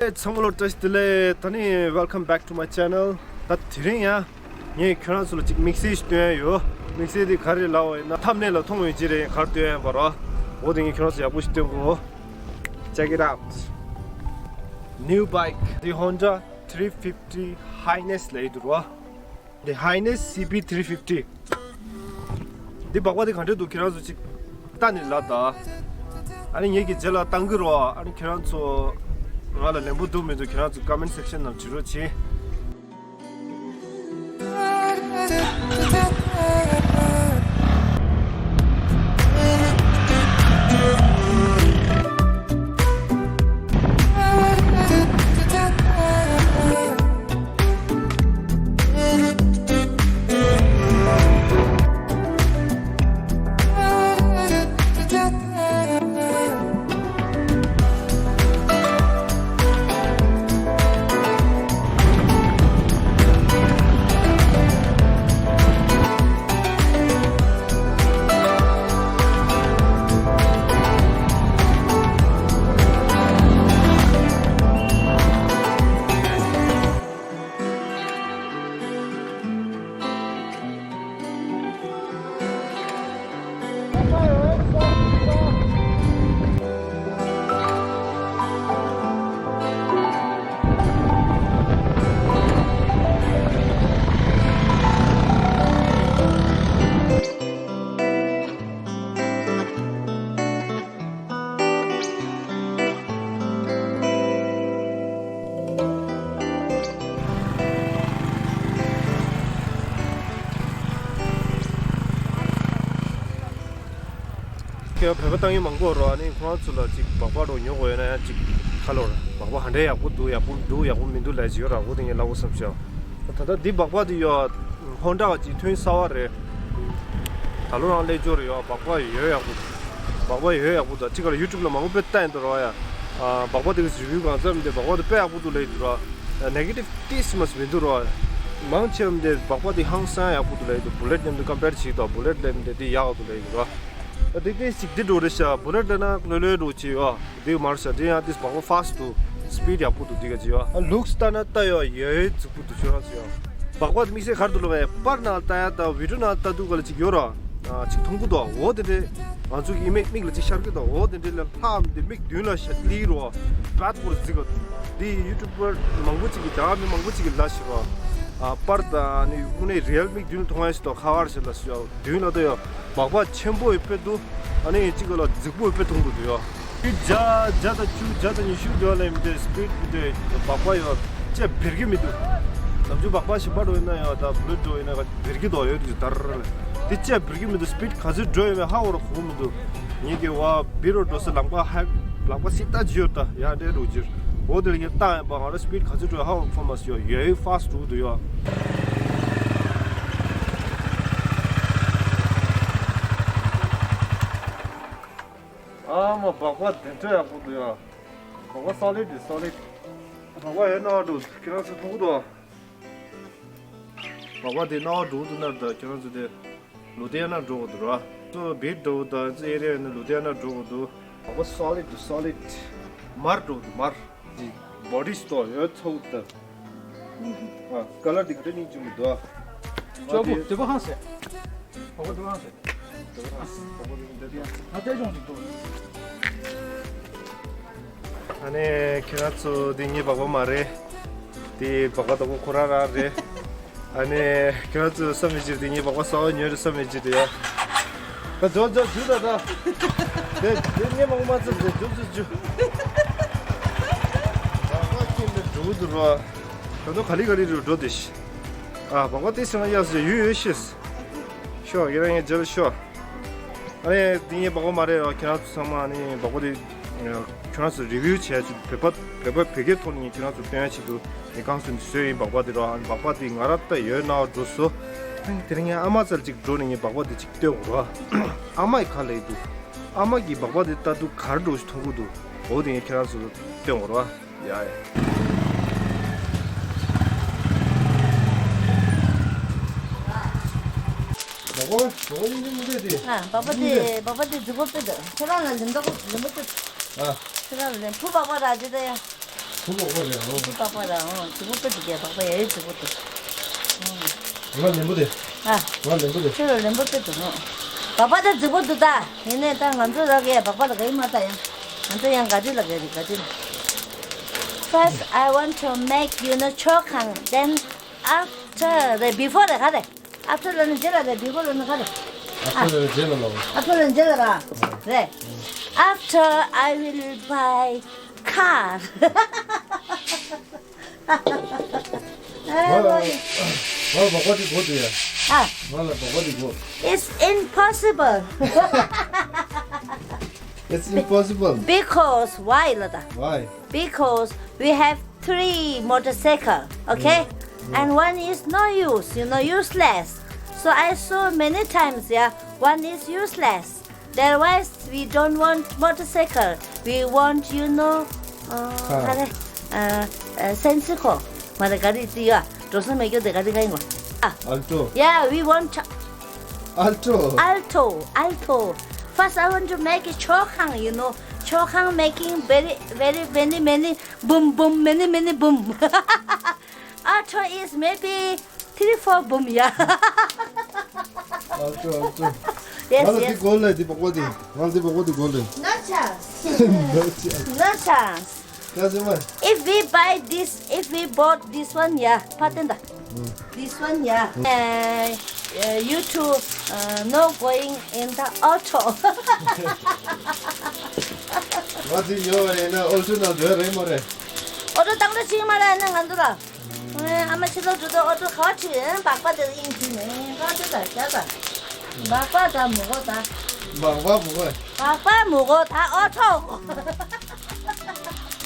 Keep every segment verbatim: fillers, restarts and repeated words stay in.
ཚང་མ་ལ་བཀྲ་ཤིས་བདེ་ལེགས། ད་ནི་welcome back to my channel། ད་དེ་རིང་ཡང་ངས་ཁྱོད་རང་ཚོ་ལ་ཅིག་དམིགས་བསལ་ཞིག་སྟོན་ཡ་ཡོད། དམིགས་བསལ་དེ་ག་རེ་ལབ་པ་ཡིན་ན། ཐམ་ནེལ་ལ་མཐོང་ཡོད་ཀྱི་རེད། ག་རེ་སྟོན་ཡ་ཡིན་པ་ར། འོ་དེ་ངས་ཁྱོད་རང་ཚོ་ཡག་པོ་ཞིག་སྟོན་གོ། Check it out. New bike, the Honda three fifty Highness ལབ་ཡོད་འདུག་ར། The Highness C B three fifty. འདི་སྦག་སྦག་འདི་ག་འདྲ་འདུག་ཁྱེད་རང་ཚོ་ཅིག་ལྟ་ནས་ལབ་དང་། ཨ་ནི་ངེད་ཀྱི་རྗེས་ལ་བཏང་གི་རོགས། ཨ་ནི་ཁྱེད་རང་ཚོ་ང་ལ་ལན་པོ་འདུག་མི་འདུག་ཁྱེད་རང་ཚོ་comment section ནང་བྲིས་རོགས་བྱེད། ཁྱེད་བོད་པ་བཏང་ཡིན་མང་པོ་རོ། ཨ་ནི་ཁོང་ཚོ་ལ་ཅིག་སྦག་སྦག་རོ་ཉོ་དགོས་ཡོད་ན་ཡང་ཅིག་ཁ་ལོ་ར་སྦག་སྦག་ཧ་འདྲ་ཡག་པོ་འདུག་ཡག་པོ་འདུག་ཡག་པོ་མི་འདུག་ལབ་ཅིག་ཡོད་ར། འོ་དེ་ངས་ལབ་དགོས་བསམ་ཤག་ད་ལྟ་འདི་སྦག་སྦག་དེ་ཡོད། ཧོན་ཌ་ཅིག་ཐོན་གསར་བ་རེད། ད་ལོ་རང་སླེབས་འབྱོར་ཡོད། སྦག་སྦག་ཡོད་ཡག་པོ་འདུག་སྦག་སྦག་ཡོད་ཡག་པོ་འདུག་ཅིག་ག་ལ་YouTube ལ་མང་པོ་དཔེ་ལྟ་ཡིན་འདུག་རོ་ཡ། ཨ་སྦག་སྦག་དེ་གི་review གང་འཚམ་དེ་སྦག་སྦག་དེ་དཔེ་ཡག་པོ་འདུག་ལབ་ཡིན་འདུག་རོ། ནེ་གེ་ཊིབ་ཏིས་མ་མི་འདུག་རོ། མང་ཆེ་བ་དེ་སྦག་སྦག་དེ་ཧང་སང་ཡག་པོ་འདུག་ལབ་ཡིན་འདུག་བུ་ལེཊ་མཉམ་དུ་ཀམ་པེར་བྱེད་དོ། བུ་ལེཊ་ལབ་དེ་དེ་ཡག་འདུག་ལབ་ཡིན་འདུག་རོ། དེ་དེ་ཞིག་འདི་འགྲོ་རེད་ཤག་བུ་ལེཊ་ལབ་ན་ལོས་ལོས་འགྲོ་ཅིག་ཡོད། དེ་མར་ཤག་དེ་ཡང་དེ་སྦག་སྦག་ཧྥ་སི་ཊི་འདུག་སི་པིཌ་ཡག་པོ་འདུག་དེ་ག་ཅིག་ཡོད། ལུགས་ལྟ་ན་ལྟ་ཡོད་ཡོད་རྫིག་པོ་འདུག་ཁྱོད་རང་ཚོ་ཡོད། སྦག་སྦག་དམིགས་བསལ་ག་རེ་འདུག་ལབ་པས། པར་ནང་ལྟ་ཡ་དང་བི་ཌིའོ་ནང་ལྟ་དུས་ག་ལ་ཅིག་ཡོད་ར། ཨ་ཅིག་མཐོང་གི་འདུག་འོ་དེ་འདྲས། ང་ཚོ་གི་མིག་མིག་ལ་ཅིག་ཤར་གི་འདུག་འོ་དེ་འདྲས་ལ་ལྷག་དེ་མིག་མདུན་ལ་ཤར་ལི་རོ། བད་པོར་གཟིགས་ག་འདི་ཡུ་ཊུབ་པར་མང་པོ་ཅིག་གིས་རྒྱ་གར་མི་མང་པོ་ཅིག་གིས་ལབ་ཤི་རོ། ཨ་པར་དང་ནི་དངོས་གནས་རི་ཡལ་མིག་མདུན་ལ་མཐོང་ཡ་ཞིག་འདུག་ཁ་བར་ཞིག་ལ་ཤི་ཡོད་མདུན་ལ་ལྟ་ཡོད། སྦག་སྦག་ཆེན་པོ་ཡོད་པའི་འདུག་ཨ་ནི་གཅིག་ག་ལ་རྫིག་པོ་ཡོད་པའི་མཐོང་གི་འདུག་ཡོད། བརྒྱ་བརྒྱ་དང་བཅུ་བརྒྱ་དང་ཉི་ཤུ་འགྲོ་ལེ་མི་འདྲ་སི་པིཌ་མི་འདྲ་སྦག་སྦག་ཡོད་ཅེས་འབེར་གྱི་མི་འདུག་ནམ་རྒྱུན་སྦག་སྦག་ཞིམ་པ་འགྲོ་ཡིན་ན་ཡང་ད་བུ་ལེཊ་འགྲོ་ཡིན་ན་འབེར་གྱི་འདུག་ཡོད་དུས་དར་དེ་ཅེས་འབེར་གྱི་མི་འདུག་སི་པིཌ་ག་ཚོད་འགྲོ་ཡོད་མེད་ཧ་འོར་གོ་མི་འདུག་ངེད་ཀྱི་བ་བི་རོ་འགྲོ་ས་ལམ་ཁ་ཧ་ལམ་ཁ་སི་ཏ་ཇི་ཡོད་ད་ཡང་འདྲེ་རུ་ཇིར་འོ་དེ་ལ་ངས་བཏང་ཡིན་པ་ང་རང་སི་པིཌ་ག་ཚོད་འགྲོ་ཧ་འོར་ཁོ་མ་སི་ཡོད་ཡོད་ཧྥ་སི་ཊི་འགྲོ་གི་འདུག་ཡོད། ཨ་མ་སྦག་སྦག་དེ་འདྲ་ཡག་པོ་འདུག་ཡ། སྦག་སྦག་སོ་ལིཌ་དེ་སོ་ལིཌ། སྦག་སྦག་ཡོད་ན་འགྲོ་ཁྱེད་རང་ཚོ་མཐོང་གི་འདུག་སྦག་སྦག་དེ་ན་འགྲོ་འདུག་ན་ད་ཁྱེད་རང་ཚོ་དེ་ལུ་དེ་ན་འགྲོ་གི་འདུག་ར། ཚོ་བིད་འགྲོ་ད་ཚོ་ཨེ་རི་ཡ་ཡོད་ན་ལུ་དེ་ན་འགྲོ་གི་འདུག་སྦག་སྦག་སོ་ལིཌ་དེ་སོ་ལིཌ། མར་འགྲོ་འདུག་མར། འདི་བོ་ཌི་སི་ཊོར་ཡོད་ཚོགས་ད། ཨ་ཀ་ལར་འདི་ག་འདྲ་སྙིང་རྗེ་མི་འདུག་ཨ། ཅོག་པོ་དེ་གོ་ཧང་སེ། ཧོ་གོ་དེ་གོ་ཧང་སེ། ང་ལྟ་སྦྱོང་ཅིག་འདུག་ཨ་ནི་ཁྱེད་རང་ཚོ་འདི་ངའི་སྦག་སྦག་མ་རེད། དེ་སྦག་སྦག་དང་པོ་ཁོ་རང་རང་རེད། ཨ་ནི་ཁྱོད་ཚོ་བསམ་མི་བྱེད་དེ་ངའི་སྦག་སྦག་གསར་པ་ཉོས་རེད་བསམ་མི་བྱེད་དེ་ཡ། ད་འཇོག་འཇོག་འཇུ་ད་ད། དེ་དེ་ངའི་སྦག་སྦག་མ་ཚར་དེ་འཇོག་འཇོག་འཇུ། སྦག་སྦག་ཁྱེད་འདི་འགྲོ་འདུག་རོ། ད་དུང་ག་ལི་ག་ལི་རུ་འགྲོ་དེ་ཤི། ཨ་སྦག་སྦག་དེ་སེང་ཡ་ཟེ་ཡུ་ཡུ་ཤེས། ཤོ་ཡ་ར་ངའི་རྗེས་ལ་ཤོ། ཨ་ནི་དེ་ངའི་སྦག་སྦག་མ་རེད་རོ། ཁྱེད་རང་ཚོ་ཚང་མ་ཨ་ནི་སྦག་སྦག་དེ་ཁྱེད་རང་ཚོ་རི་བིའུ་བྱས་ཚུལ་བོད་པ་བོད་པ་བོད་སྐད་ཐོག་ནས་ངས་ཁྱེད་རང་ཚོ་སྟོན་ཡ་ཆེད་དུ་ངས་གང་སུ་ནས་བཟོས་ཡིན། སྦག་སྦག་དེ་རོ། ཨ་ནི་སྦག་སྦག་དེ་ང་ར་ལྟ་ཡོད་ན་འགྲོ་སོ། ཨ་ནི་དེ་རིང་ངས་ཨ་མ་རྩར་ཅིག་འགྲོ་ནས་ངས་སྦག་སྦག་དེ་ཅིག་སྟོན་དགོས་རོ། ཨ་མ་ཡི་ཁ་ལས་འདུག་ཨ་མ་གིས་སྦག་སྦག་དེ་ལྟ་དུས་ག་རེ་འདྲ་ཞིག་མཐོང་གི་འདུག་འོ་དེ་ངས་ཁྱེད་རང་ཚོ་སྟོན་དགོས་རོ། ཡ་ཡ། སྦག་སྦག་སྦག་སྦག་ཡིན་གྱི་མི་འདུག་དེ། ཨ་སྦག་སྦག་དེ་སྦག་སྦག་དེ་རྫིག་པོ་དཔེ་འདུག་ཁྱེད་རང་ལ་ལིམ་ཏོག་ལིམ་པོ་དེ། ཨ་ཁྱེད་རང་ལ་ལིམ་ཕུ་སྦག་སྦག་ར་ཇི་ད་ཡ། ཐུག་པགས་པ་རེད་ཨང་། ཐུག་པགས་པ་རེད་ཨང་། རྫིག་པོ་དཔེ་འདུག་གས། པགས་པ་ཡ་ཡི་རྫིག་པོ་འདུག་ང་ལེན་པོ་དེ། ཨ། ང་ལེན་པོ་དེ། ཁྱོད་ལ་ལེན་པོ་དཔེ་འདུག་ནོ། པགས་པ་ད་རྫིག་པོ་འདུག་ད། ཡིན་ནའི་ད་ང་ཚོ་ར་གས་པགས་པ་ལ་ག་ཡི་མ་ད་ཡང་། ང་ཚོ་ཡང་ག་ཏི་ལ་ག་རེ་ག་ཏི་ལ། First, I want to make you know ཆོ་གང་། Then after རེད། Before རེད་ག་རེད། After ལ་ནི་རྗེས་ལ་རེད། Before ལ་ནི་ག་རེད། After རེད། རྗེས་ལ་ལ། After རེད། རྗེས་ལ་ར། རེད། After I will buy car. ང་ལ་ང་ལ་པགས་པ་དེ་དགོས་འདུག་ཡ། ཨ། ང་ལ་པགས་པ་དེ་དགོས། It's impossible. It's impossible. Because why ལ་ད། Why? Because we have three motorcycle, okay? And one is no use, you know, useless. So I saw many times, yeah, one is useless. Otherwise, we don't want motorcycle. We want, you know, uh, car. ཨ་རེ། ཨ། ཨ། སེན་སི་ཁོ། མ་རེད། ག་རེ་ཅི་ཡོད། འགྲོ་སོང་མེད་རྒྱུ་དེ་ག་རེ་ག་ཡིན་གོ། ཨ། Alto. Yeah, we want Alto. Alto, Alto. First, I want to make a ཆོ་གང, you know. ཆོ་གང making very, very, many, many, boom, boom, many, many, boom. Alto is maybe three, four boom, yeah. Alto, Alto. Yes, yes. ང་ལ་འདི་དགོས་ལེ། འདི་པགས་པ་འདི། ང་ལ་འདི་པགས་པ་འདི་དགོས་ལེ། No chance. No chance. No chance. ཡ་ཟེར་མ། If we buy this, if we bought this one, yeah, ཕ་དེ་འདྲ། This one, yeah. Uh, uh, you two, uh, no going in the auto. ང་ཚོ་ཡོད་པ་ཡིན་ན་ཨོ་ཊོ་ནང་འགྲོ་རེད་མ་རེད། ཨོ་ཊོ་བཏང་འགྲོ་བྱེད་ཀྱི་མ་རེད། ཨ་ནི་ང་ཚོ་ལ། ཨ་མ་ཕྱི་ལོགས་འགྲོ་དུས་ཨོ་ཊོ་ག་པར་ཁྲིད། པགས་པ་དེ་དབྱིངས་ཁྲིད་ནས་པགས་པ་དེ་དང་རྒྱ་དང་། པགས་པ་དང་མུ་གོ་དང་། པགས་པ་མུ་གོ། པགས་པ་མུ་གོ་དང་ཨོ་ཊོ།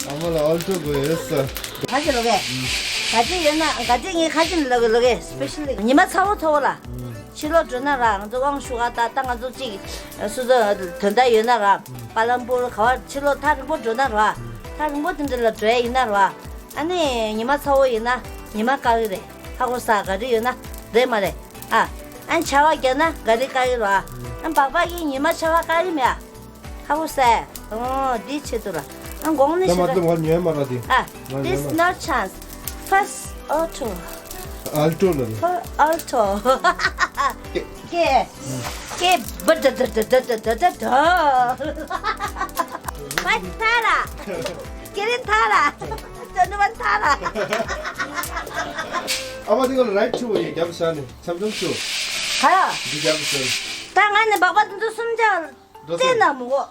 ཨ་མ་ལ་ཨོལ་ཊོ་དགོས་ཡོད་ས། ག་ཅི་ལོ་གས། ག་ཅི་ཡོད་ན་ག་ཅི་ངས་ག་ཅི་ལོ་གས་ལོ་གས་སི་པེ་ཤལ་ལི་ཉི་མ་ཚ་བོ་ཚ་བོ་ལ། ཕྱི་ལོགས་འགྲོ་ན་ར་ང་ཚོ་དབང་ཞུ་ག་ད་ད་ང་ཚོ་གཅིག་སུ་ཚོ་དོན་དག་ཡོད་ན་ར། པ་ལམ་པུར་ག་བ་ཕྱི་ལོགས་ཐག་རིང་པོ་འགྲོ་ན་ར། ཐག་རིང་པོ་དེ་འདྲ་ལ་འགྲོ་ཡ་ཡིན་ན་ར། ཨ་ནི་ཉི་མ་ཚ་བོ་ཡིན་ན་ཉི་མ་བཀག་གི་རེད། ཧ་གོ་ས། ག་རེ་ཡོད་ན་རེད་མ་རེད། ཨ། ཨ་ནི་ཆར་པ་བརྒྱབ་ན་ག་རེ་བཀག་གི་ར། ཨ་པགས་པ་གི་ཉི་མ་ཆར་པ་བཀག་གི་མེད་ཨ། ཧ་གོ་ས། ཨོ་འདིའི་ཆེད་དུ་ལ། ཨ་དགོང་ནས་ད་ཤི་མ་ད། ལ་ང་ཉོས་མ་ར་དེ། ཨ། ང་ཉོས་This མ། No chance. First auto. ཨལ་ཊོ་ལ་ནི། For Alto. ཀེ། ཀེ། བ་ད་ད་ད། བ་ཐ་ར། ཀེ་རེ་ཐ་ར། ད་ནུ་བ་ཐ་ར། ཨ་མ་དེ་ག་ལ་རའིཊ་ཆུ་བོ་ཡི་རྒྱབ་ས་ནི་ཆམ་ཆམ་ཆུ། ཧ། འདི་རྒྱབ་ས་ནི། ད་ང་ནི་པགས་པ་དེ་ཚོ་སུམ་ཅག་ལ། ཙེ་ན་མུ་གོ།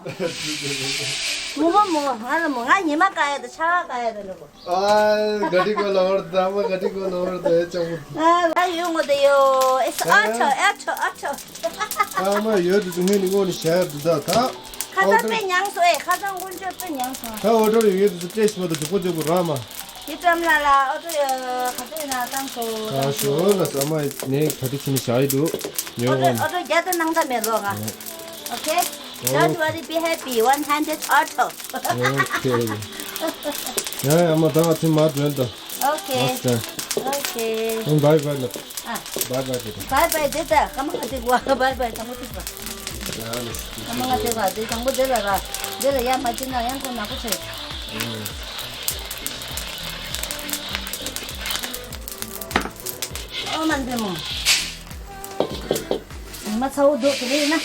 མུ་གོ་མུ་གོ། ང་ལ་མུ་ང་ཉི་མ་ཀ་ཡ་དང་ཆ་བ་ཀ་ཡ་དང་ལོ་གོ། ཨ་ག་ཏི་གོ་ལ་བར་ད་མ་ག་ཏི་གོ་ལ་བར་ད་ཡ་ཅག་མུ། ཨ་ཡོད་ངོ་དེ་ཡོད། It's auto, auto, auto. ཨ་མ་ཡོད་དུ་ངས་ནི་ངོ་ནི་ཤ་ཡ་དུ་ད་ད། ཁ་སང་དཔེ་མྱངས་སོ་ཨེ། ཁ་སང་དཀོན་མཆོག་དཔེ་མྱངས་སོང་། ད་ཨོ་ཏོ་ཡོད་དུ་ཏྲེས་མ་དུ་དུ་གོ་ཅོ་གོ་ར་མ། ཡི་ཀྲམ་ལ་ལ་ཨོ་ཏོ་ཡོད་ག་ཚོད་ཡིན་ན་བཏང་སོ། ད་ཤོ་ལ་ས་མ་ནས་ག་ཏི་ཕྱིན་ཤ་ཡི་དུ་ཉོ་ཨོ་ཏོ་གོ་ནི། ཨོ་ཏོ་རྒྱ་ད་ནང་ད་མེད་ལོ་ང་། Okay. Don't worry, be happy. One hundred auto. Okay. ཡ་ཡ་མ་ད་ང་ཚིག་མ་དྲན་ད། Okay. Okay. Bye bye ལ། ཨ། Bye bye དེ། Bye bye དེ་ད་ཀ་མ་ང་དེ་གོ། Bye bye དང་པོ་དེ་གོ། ཡ་ལེ། ཀ་མ་ང་དེ་གོ། དེ་དང་པོ་དེ་ལ་ར། དེ་ལ་ཡ་མ་ཅི་ན་ཡང་ཁོ་ན་པོ་ཆེ། ཨོ་མ་འདི་མོ། མ་ཚ་བོ་འདུག་དེ་ལས་ན།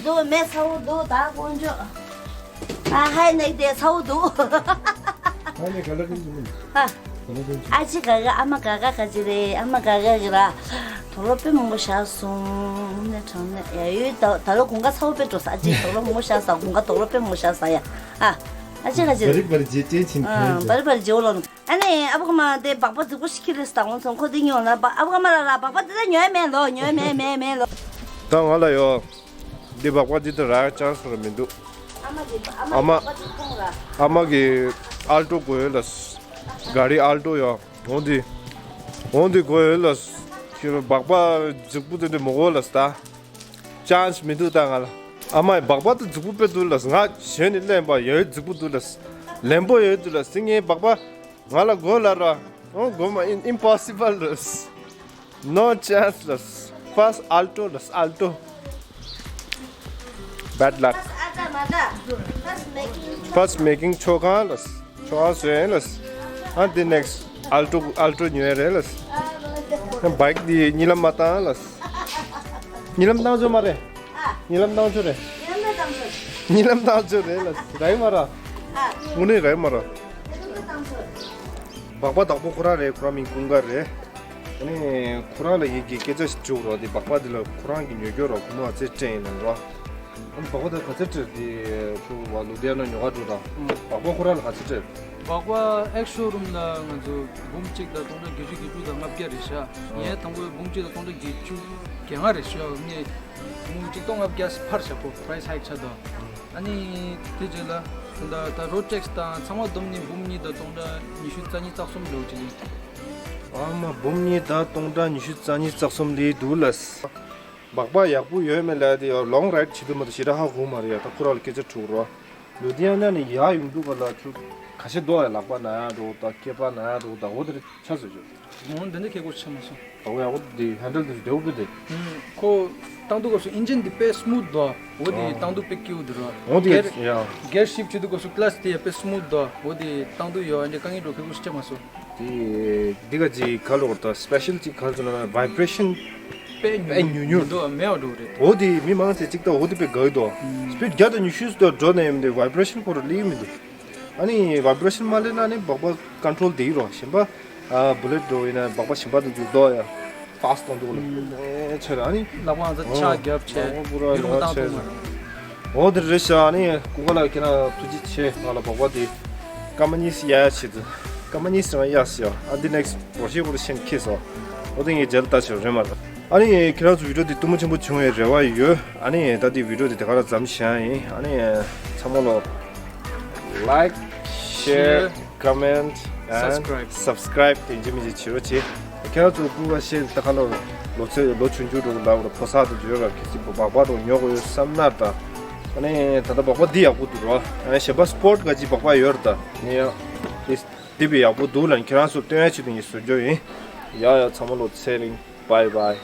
འདུག་མེ་ཚ་བོ་འདུག་ད་དཀོན་མཆོག་ཨ་ཧའི་ནེག་དེ་ཚ་བོ་འདུག་ཧའི་ནེག་ག་ལ་ཀིན་ཟུ་མིན། ཧ། ག་ལ་ཀིན་ཟུ། ཨ་ཅེ་ག་ག་ཨ་མ་ག་ག་ག་ཅི་རེད། ཨ་མ་ག་ག་གི་ར། དོ་རོ་དཔེ་མང་པོ་བཞག་སོང་། ནས་དྲང་ནས་ཡ་ཡོད་ད་ད་ལོ་དགུན་ཁ་ཚ་བོ་དཔེ་འགྲོ་ས། ཨ་ཅེ་དོ་རོ་མང་པོ་བཞག་ས། དགུན་ཁ་དོ་རོ་དཔེ་མང་པོ་བཞག་ས་ཡ། ཨ། ཨ་ཅེ་ག་ཅི་རེད། བ་རི་བ་རི་ཇེ་ཅེ་ཆིན། ཨ་བ་རི་བ་རི་ཇེ་འོ་ལོ། ཨ་ནི་ཨ་བུ་ཀ་མ་དེ་སྦག་སྦག་རྫིག་པོ་ཞིག་ཁྱེར་སླེབས་སོང་། ཁོ་དེ་ཉོ་ན་ཨ་བུ་ཀ་མ་ལ་ལ་སྦག་སྦག་དེ་ད་ཉོ་ཡ་མེད་ལོ། ཉོ་ཡ་མེད་མེད་མེད་ལོ། ད་ང་ལ་ཡོད། འདི་སྦག་སྦག་འདི་ད་རག་ཅང་སུ་ར་མི་འདུག་ཨ་མ་གི་ཨ་མ་ཨ་མ་སྦག་སྦག་འདི་ཁོང་ར། ཨ་མ་གི་ཨལ་ཏོ་དགོས་ཡོད་ལ། ག་རི་ཨལ་ཏོ་ཡོད། འོང་འདི་འོང་འདི་དགོས་ཡོད་ལ། ཁྱེད་རང་སྦག་སྦག་རྫིག་པོ་དེ་འདྲ་མི་དགོས་ལ་ད། ཅང་སུ་མི་འདུག་ད་ང་ལ། ཨ་མ་ཡི་སྦག་སྦག་ད་རྫིག་པོ་དཔེ་འདུག་ལ། ང་གཞན་ནས་ལེན་པ་ཡོད་རྫིག་པོ་འདུག་ལ། ལེན་པོ་ཡོད་འདུག་ལ། སི་ངའི་སྦག་སྦག་ང་ལ་དགོས་ལ་ར། ཨོ་དགོས་མ་ཨིན་ཨིམ་པོ་སི་བལ་ལ། No chance ལ། First Alto ལ། Alto. Bad luck. First making ཆོ་གང་ལ། ཆོ་གང་བཟོས་ལ། ཨ་འདི་next Alto Alto ཉོས་རེད་ལ། bike འདི་གཉིད་ལམ་མ་བཏང་ལ། གཉིད་ལམ་བཏང་ཆོག་མ་རེད། གཉིད་ལམ་བཏང་ཆོག་རེད། གཉིད་ལམ་བཏང་ཆོག་རེད་ལ། རག་མ་ར། དངོས་གནས་རག་མ་ར། སྦག་སྦག་བདག་པོ་ཁོ་རང་རེད། ཁོ་རང་མིང་ཀུན་དགའ་རེད། ཨ་ནི་ཁོ་རང་ལ་ཡིན་གྱི་སྐད་ཆ་ཞིག་བཅུག་རོགས། འདི་སྦག་སྦག་འདི་ལ་ཁོ་རང་གིས་ཉོ་རྒྱུ་རོགས། ཁོ་མོ་ཨ་ཙེ་སྤྲད་ཡིན་ལ་རོགས། ཨ་ནི་སྦག་སྦག་ད་ག་ཚོད་སྤྲད། འདི་ཁྱོད་བ་ལུ་དེ་ན་ཉོ་ག་འགྲོ་དང་། སྦག་སྦག་ཁོ་རང་ལ་ག་ཚོད་སྤྲད། སྦག་སྦག་ཨེག་ཤོ་རུམ་ལ་ང་ཚོ་འབུམ་གཅིག་དང་སྟོང་ཕྲག་བརྒྱད་ཅུ་གྱ་དྲུག་དང་ལྔ་བརྒྱ་རེད་ཤག་ངས་དང་པོ་འབུམ་གཅིག་དང་སྟོང་ཕྲག་བརྒྱད་ཅུ་གྱ་ལྔ་རེད་ཤག་ངས་འབུམ་གཅིག་སྟོང་ལྔ་བརྒྱ་ཕར་བཞག་གོ། price hike ཆགས་དང་། ཨ་ནི་དེ་རྗེས་ལ་ད་ད་road tax དང་ཚང་མ་བསྡོམས་ནས་འབུམ་གཉིས་དང་སྟོང་ཕྲག་ཉི་ཤུ་རྩ་གཉིས་རྩ་གསུམ་ལོག་ཅིག་ཡིན། ཨ་མ། འབུམ་གཉིས་དང་སྟོང་ཕྲག་ཉི་ཤུ་རྩ་གཉིས་རྩ་གསུམ་ལས་འདུག་ལ། སྦག་སྦག་ཡག་པོ་ཡོད་མེད་ལ་དེ་long ride བྱེད་དུས་མ་གཏོགས་ཞེ་དྲག་ཧ་གོ་མ་རེད་ཡ། ད་ཁོ་རང་ལ་སྐད་ཆ་དྲུག་རོ། ལུ་དི་ཡང་ན་ནི་ཡག་ཡོང་འདུག་ག་ལ། ཁྱོད་ཁ་ཤས་འདུག་ཡ། ལག་པ་ན་ཡ་འགྲོ་དང་། སྐེད་པ་ན་ཡ་འགྲོ་དང་། འོ་དེ་རེད་ཆ་བཟོ་རྒྱུ། འོ་འདི་འདྲ་ཁེ་གོ་ཆ་མ་སོང་། ད་འོ་ཡ་འོ་དེ་handle དེ་བདེ་བོ་དཔེ་དེ། ཁོ་བཏང་དུས་སྐབས་སུ་engine དེ་དཔེ་smooth འདུག་འོ་དེ་ཨ། བཏང་དུས་དཔེ་སྐྱིད་པོ་འདུག་ར། འོ་དེ་gear ཡ། gear shift བྱེད་དུས་སྐབས་སུ་clutch དེ་ཡ་དཔེ་smooth འདུག་འོ་དེ་བཏང་དུས་ཡོ་འདི་དཀའ་ངལ་འགྲོ་ཁེ་གོ་ཆ་མ་སོང་། དེ་འདི་ག་ཅིག་ག་ལོར་ད་special ཅིག་ག་ཚོད་ན་vibration དཔེ་དཔེ་ཉུང་ཉུང་ཉུང་ཉུང་འདུག་མེད་པ་འགྲོ་རེད། འོ་དེ་མི་མང་ཚེ་གཅིག་ད་འོ་དེ་དཔེ་དགའ་གི་འདུག speed བརྒྱ་དང་ཉི་ཤུ་ཙམ་འགྲོ་ནས་ཡོང་དེ་vibration ཁོ་ར་ལི་མི་འདུག་ཨ་ནི་vibration མ་ལེན་ན་ནི་སྦག་སྦག་control དེ་ཡིན་རོ། གཞན་པ་ཨ་bullet འགྲོ་ཡིན་ན་སྦག་སྦག་གཞན་པ་དང་འཇུག་འདུག་ཡ། fast གཏོང་འདུག་ལ་ཨེ་ཆེ་ར་ཨ་ནི། ལག་པ་ང་ཚོ་ཆ་རྒྱབ་བྱས་ཨོ་པུ་ར་ཡུ་རུ་ཡོ་བཏང་ཆེ་ཐུབ་མ་རེད། འོ་དེ་རེད་ཤག་ཨ་ནི་ཀུན་དགའ་ལགས་ཁྱེད་རང་ཐུགས་རྗེ་ཆེ། ང་ལ་སྦག་སྦག་དེ་སྐར་མ་གཉིས་ཡ་ཡ་བྱེད་དུ། སྐར་མ་གཉིས་རེད་མ་ཡ་ཤག་ཨ་འདི་next བོ་ཤི་བོ་ཤན་ཁེ་སོ། འོ་དེ་ངས་རྒྱལ་ལྟ་ཆེ་རེད་མ་རེད། ཨ་ནི་ཁྱེད་རང་ཚོ་video དེ་སྟོབས་ཆེན་པོ་བྱུང་བའི་རེ་བ་ཡོད། ཨ་ནི་ད་ལྟའི་video དེ་དེ་ག་རང་མཚམས་བཞག་ཡིན། ཨ་ནི་ཚང་མ་ལོ་like share comment and subscribe དེ་འཇི་མི་འཇི་བྱེད་རོགས་བྱེད། ཁྱེད་རང་ཚོ་ཀུན་དགའ་ཤན་ད་ག་ལོ་ལོ་ཚོད་ལོ་ཆུང་ཆུང་འགྲོ་ལ་བར་ཕོ་གསར་དུ་འཇོལ་ར་ཁེ་ཅི་སྦག་སྦག་དང་ཉོ་དགོས་ཡོད་བསམ་ན་ད། ཨ་ནི་ད་ལྟ་སྦག་སྦག་འདི་ཡག་པོ་འདུག་རོ། ཨ་ནི་གཞན་པ་sport ག་ཅི་སྦག་སྦག་ཡོད་ར་ད། ཨ་ནི་ཡང་དེ་དེ་བས་ཡག་པོ་འདུག་ལ་ཁྱེད་རང་ཚོ་སྟོན་ཡ་ཆེད་དུ་ངས་བཟོ་རྒྱུ་ཡིན། ཡ་ཡ་ཚང་མ་ལོ་ཚེ་རིང་bye bye།